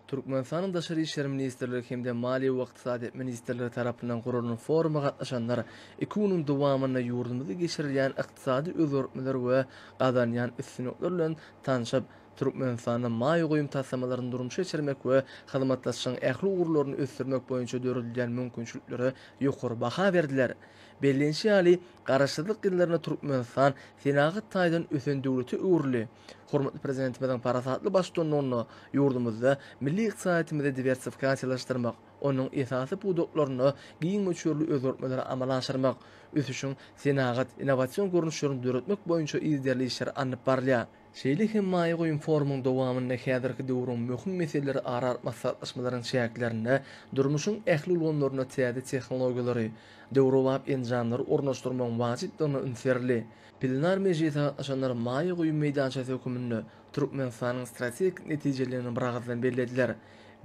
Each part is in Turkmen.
Türkmenistanyň Daşary işler ministrligi hem-de Maliýe we ykdysadyýet ministrligi tarapyndan guralan foruma gatnaşanlar iki günüň dowamynda ýurdumyzda geçirilýän ykdysady özgertmeler we gazanýan üstünlikler bilen tanşyp, Türkmenistanda maýa goýum taslamalaryny durmuşa geçirmek we hyzmatdaşlygyň ähli ugurlaryny ösdürmek boýunça döredilýän mümkinçiliklere ýokary baha berdiler. Bellenişi ýaly, Garaşsyzlyk ýyllarynda Türkmenistan senagat taýdan ösen döwlete öwrüldi. Hormatly Prezidentimiziň parasatly baştutanlygynda ýurdumyzda milli ykdysadyýetimizi diwersifikasiýalaşdyrmak, onuň esasy pudaklarynda giň möçberli özgertmeleri amala aşyrmak, ösüşiň senagat, innowasion görnüşlerini döretmek boýunça yzygiderli işler alnyp barylýar. Şeýle hem maýa goýum forumyň dowamynda häzirki döwrüň möhüm meseleleri ara alyp maslahatlaşmalaryň çäklerinde durmuşyň ähli ulgamlarynda täze tehnologiýalary, döwrebap enjamlary ornaşdyrmagyň wajypdygyna üns berildi. Plenar mejlise gatnaşanlar maýa goýum meýdançasy höküminde Türkmenistanyň strategik netijeliligini biragyzdan bellediler.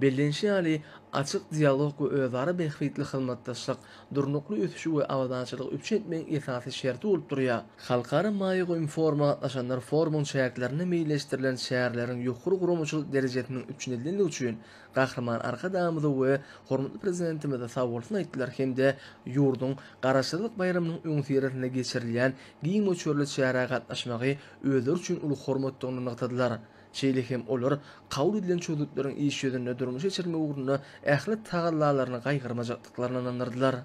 Bellenişi ýaly, açyk dialog we özara bähbitli hyzmatdaşlyk durnukly ösüşi we abadançylygy üpjün etmegiň esasy şerti bolup durýar. Halkara maýa goýum foruma gatnaşanlar forumyň çäklerinde meýilleşdirilen çäreleriň ýokary guramaçylyk derejesiniň üpjün edilendigi üçin Gahryman Arkadagymyza we hormatly Prezidentimize sagbolsun aýtdylar hem-de ýurduň Garaşsyzlyk baýramynyň öňüsyrasynda geçirilýän giň möçberli çärä gatnaşmagy özleri üçin uly hormatdygyny nygtadylar. Şeýle hem olar kabul edilen çözgütleriň iş ýüzünde durmuşa geçirilmegi ugrunda ähli tagallalaryny gaýgyrmajakdyklaryna ynandyrdylar.